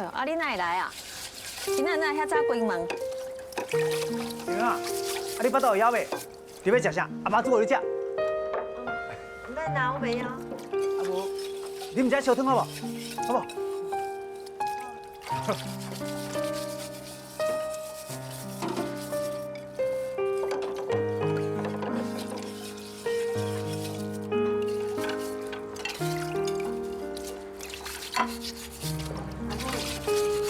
哎呦，啊你哪會來啊？今仔哪會遐早關門？娘啊，啊你腹肚會枵未？你欲食啥？阿媽煮予你食。毋免啦，我袂枵。啊無，啉一下燒湯好無？好無？阿母，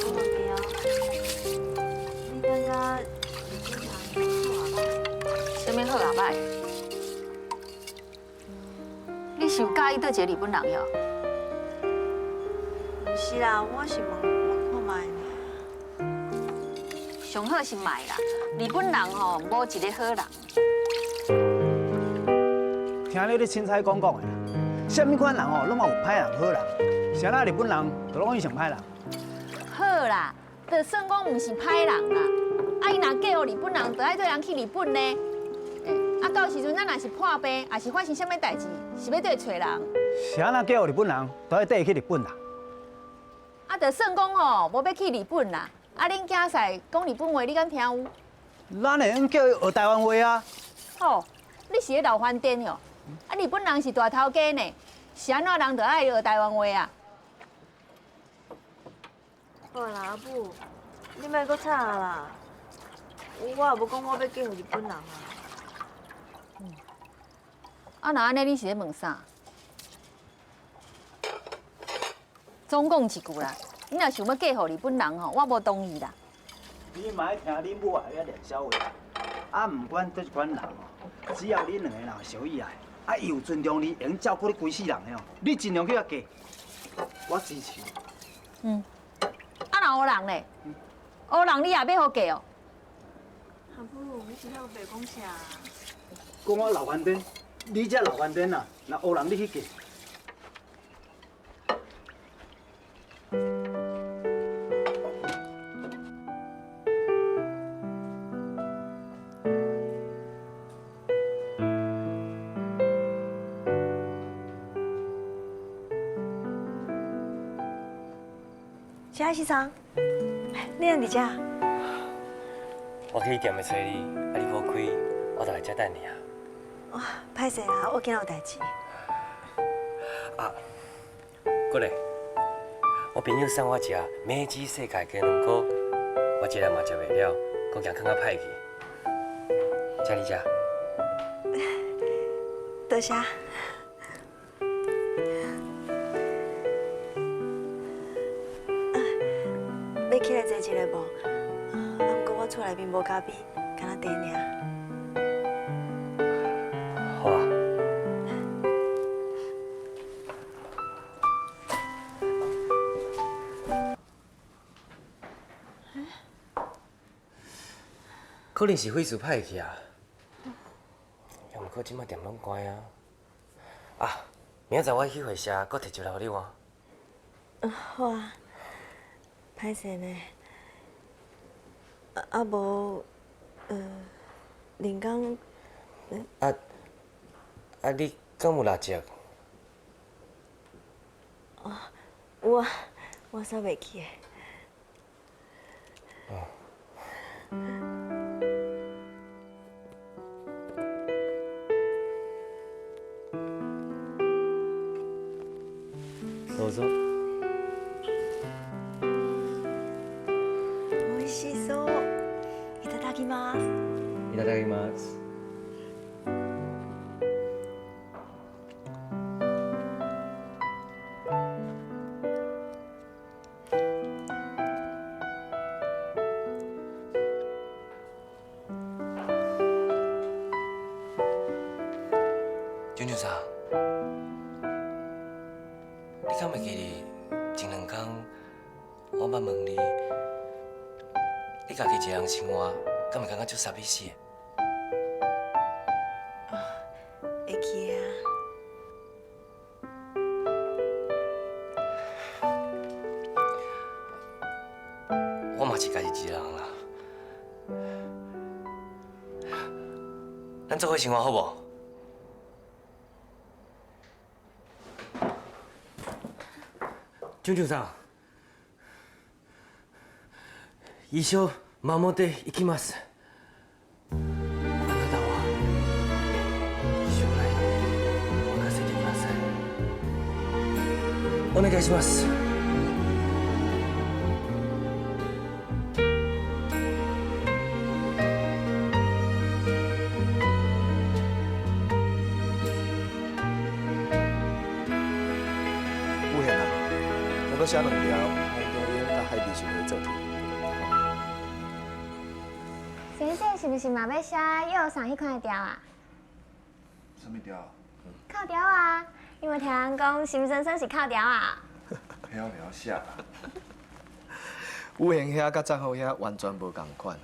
我問你哦，你感覺日本人好抑歹？啥物好抑歹？你是有佮意佗一个日本人喲？毋是啦，我是問問看覓爾。上好是莫啦，日本人吼無一个好人。聽你咧凊彩講講的啦，啥物款人哦，攏嘛有歹人好人，啥人日本人就攏講伊上歹人。好啦，就算講毋是歹人啦，啊伊若嫁予日本人，就愛綴人去日本呢。欸，啊到時陣咱若是破病，抑是發生啥物代誌，是欲綴去揣人？啥人嫁予日本人，都愛綴伊去日本啦。啊，就算講吼，無欲去日本啦，啊恁囝婿講日本話，你敢聽有？咱會用叫伊學台灣話啊。吼，你是咧鬧翻顛喲？啊，日本人是大頭家呢，是按怎人就愛學台灣話啊？好啦，阿母，你莫閣吵啦。我也無講我欲嫁予日本人啊。啊，若按呢，你是咧問啥？總講一句啦，你若想欲嫁予日本人吼，我無同意啦。你嘛愛聽恁母仔遐練痟話，啊，毋管佗一款人哦，只要恁兩個人相意愛，啊，伊有尊重你，會用照顧你規世人的哦，你盡量去共嫁，我支持。嗯。啊，若烏人咧？烏人你也欲予嫁哦？阿母，你是咧烏白講啥？講我老番顛，你才老番顛啦！若烏人你去嫁。小先生，你徛佇遮？我去店內揣你，啊你無開，我就來遮等你啊。哦，歹勢啦，我今仔有代誌。啊，過來，我朋友送我食美芝世界雞卵糕，我這人嘛食袂了，閣驚囥較歹去，請你食。多謝。欲起來坐一下無？啊，毋過我厝內面無咖啡，干焦茶爾。好啊。可能是火勢歹去啊，啊，毋過這擺店攏關啊。啊，明仔載我去會社，閣提一粒予你換。好啊。歹勢呢，啊無，林剛。啊啊！你敢有蠟燭？哦，有啊，我掃袂去的。哦。どうぞ。おいしそう。いただきます。いただきます。蔣蔣さん，你敢會記得前兩工我捌問你，你家己一個人生活，敢會感覺足寂寞死的？會記啊。我嘛是家己一個人啦，咱做伙生活好無？蔣蔣さん，一生守っていきます。あなたは将来を任せてください。お願いします。有闲啊，我阁写两条黄中英佮海美秀的作品。先生是毋是嘛欲写药送彼款的条啊？啥物条？扣条啊！因为听人讲心酸酸是扣条啊。彼我袂晓写啦。有闲兄佮张浩兄完全无仝款。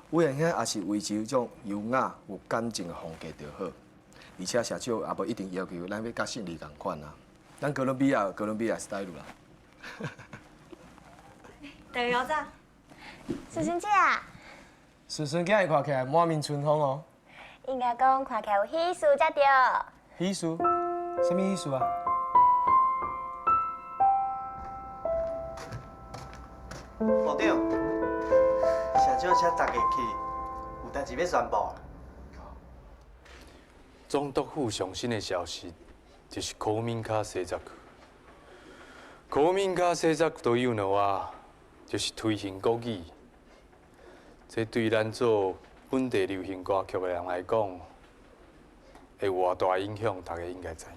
有闲兄也是维持这种优雅有感情的风格就好，而且社长也无一定要求咱欲佮胜利仝款啊。咱哥伦比亚有哥伦比亚 style 啦。大家早。顺顺姐啊，顺顺今日看起来满面春风哦。应该讲看起来有喜事才对。喜事？啥物喜事啊？部长，社长请大家去，有代志欲宣布。总督府上新的消息，就是公民化政策。公民化政策というのは，就是推行国语。这对咱做本地流行歌曲的人来讲，会有偌大影响，大家应该知影。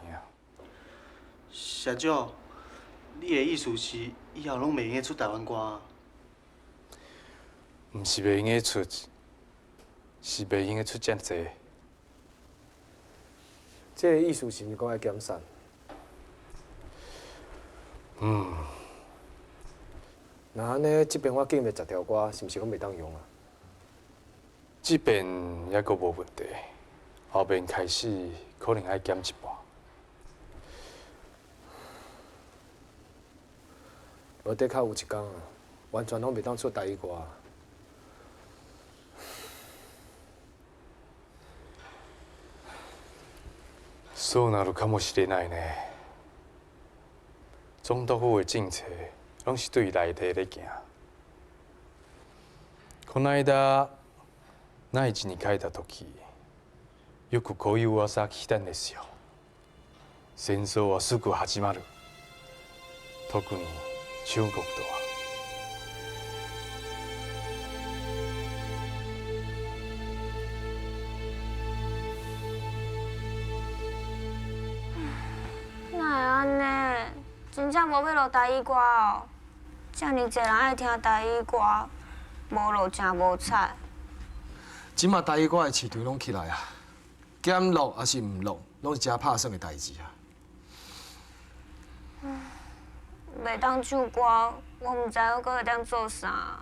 社长，你的意思是以后拢袂用得出台湾歌啊？毋是袂用得出，是袂用得出遮济。这个意思是毋是讲爱减产？嗯。若按呢，这边我拣的十条歌，是毋是拢袂当用啊？这边犹阁无问题，后面开始可能爱减一半。无的确有一工啊，完全拢袂当出台语歌啊。そうなるかもしれないね。总督府的政策拢是对内地咧行。この間内地に帰った時、よくこういう噂聞いたんですよ。戦争はすぐ始まる。特に中国とは。哪会按呢？真正无欲录台语歌哦？遮尔济人爱听台语歌，无录真无彩。这马台语歌的市场拢起来啊，减录抑是毋录，拢是诚拍算的代志啊。袂当唱歌，我毋知我阁会当做啥。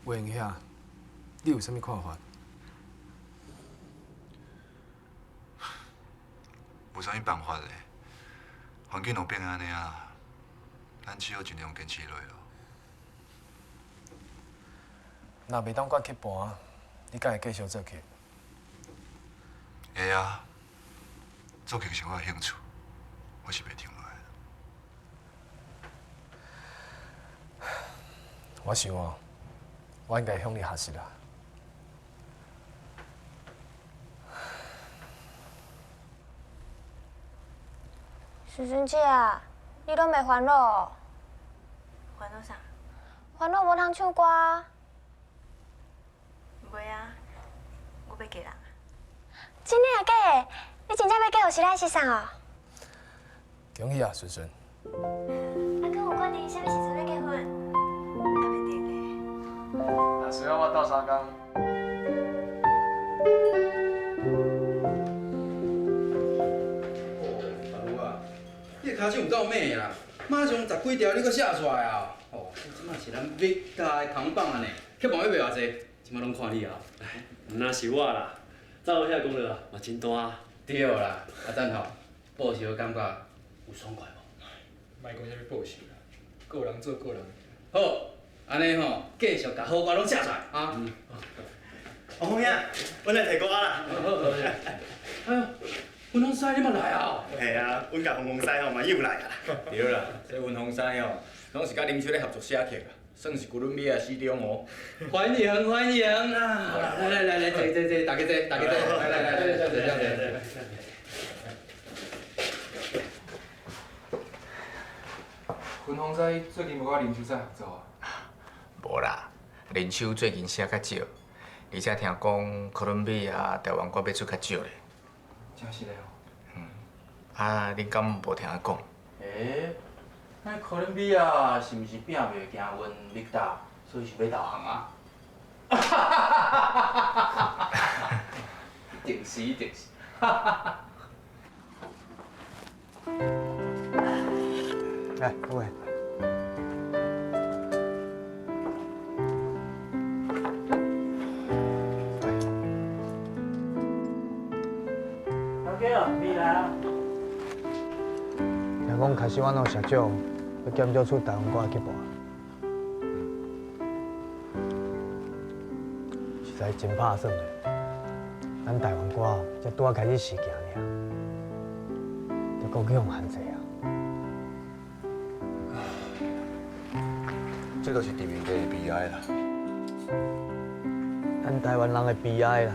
魏英兄，你有啥物看法？无啥物办法咧，环境都变按呢啊，咱只好尽量坚持落咯。若袂当管曲盘，你敢会继续做曲？会啊，作曲是我的兴趣，我是袂停落来的。我想哦，我应该向你学习啦。顺顺姐啊，你拢袂烦恼哦？烦恼啥？烦恼无通唱歌啊？袂啊，我欲嫁人。真的啊假的？你真正欲嫁予是咱先生哦？恭喜啊，顺顺！啊，阁有决定啥物时阵欲结婚？还袂定咧。若需要我斗相共。阿如啊，你的跤手有够猛的啦，马上十几条你阁写出来啊！哦，这马是咱美家的扛棒啊呢，票房欲卖偌济，这马拢看你啊。毋但是我啦，走遐功劳嘛真大啊。对啦，啊等吼，报仇的感觉有爽快无？莫讲啥物报仇啦，个人做个人。好，按呢吼，继续共好歌拢写出来啊。王峰兄，阮来提歌啦。好，好，哎呦，文峰师你嘛来啊？嘿啊，阮佮文峰师吼嘛又来啊。对啦，这文峰师哦，拢是佮林秋咧合作写曲啊，算是哥伦比亚死忠哦。欢迎欢迎啊！好啦，来来来来，坐坐坐，大家坐，大家坐，来来来，坐坐坐坐。文峰师最近无佮林秋师合作啊？无啦，林秋最近写较少，而且听讲哥伦比亚台湾歌欲出较少咧。真实的哦。嗯，啊，恁敢无听我讲？欸，那哥伦比亚是毋是拼袂行阮力大，所以想欲投降啊？一定是，一定是。来，各位。听讲开始阮拢社长欲减少出台湾歌去播，实在真拍算的。咱台湾歌才拄仔开始试行尔，就阁去予限制啊！这就是殖民地的悲哀啦。咱台湾人的悲哀啦！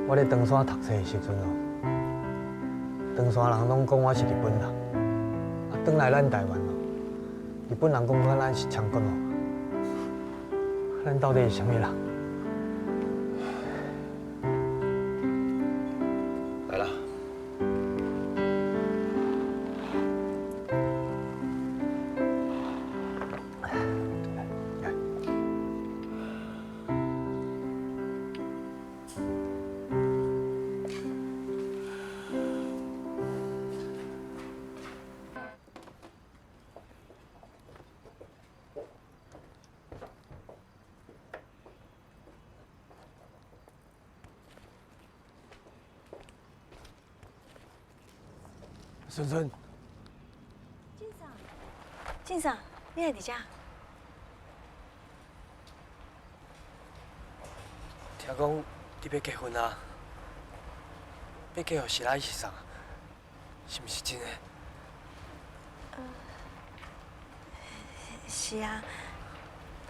我咧唐山读册的时阵哦，唐山人拢讲我是日本人，啊，转来咱台湾哦，日本人讲咱是枪国哦，咱到底是啥物人？来啦。孙孙，俊嫂，俊嫂，你来伫遮？听讲你欲结婚啊？欲嫁予是来是啥？是毋是真的？是啊，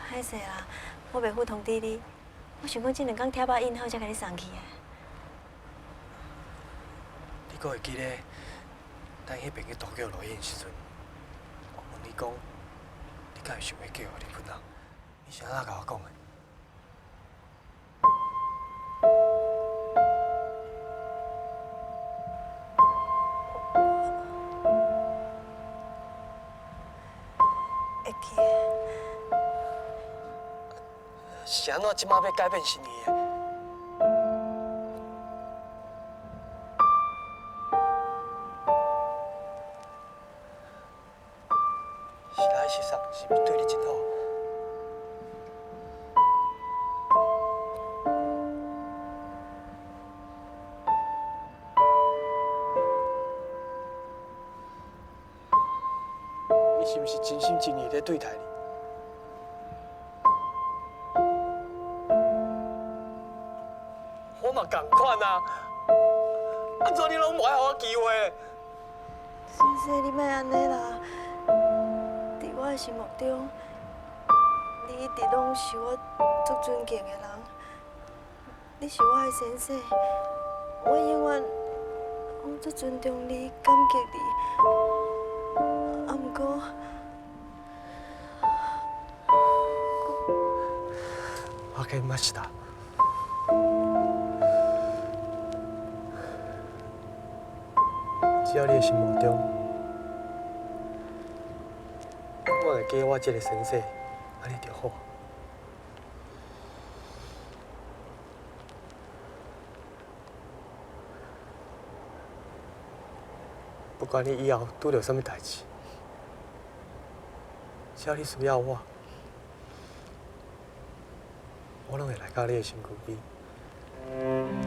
歹势啦，我袂赴通知你。我想讲这两工帖仔印好，才共你送去的。你阁会记得咱彼遍去都桥录音的时阵，我问你讲，你敢会想欲嫁予日本人？你是按怎共我讲的？会记。是按怎这马欲改变心意的？是来是送，是毋是对你真好？伊是毋是真心真意咧对待你？我嘛仝款啊，按怎你拢无爱予我机会？先生，你莫按呢啦。伫我的心目中，你一直拢是我足尊敬的人。你是我的先生，我永远拢足尊重你，感激你。啊，毋过，わかりました。只要你的心目中，我会记我这个先生，按呢就好。不管你以后拄著啥物代志，只要你需要我，我拢会来到你的身躯边。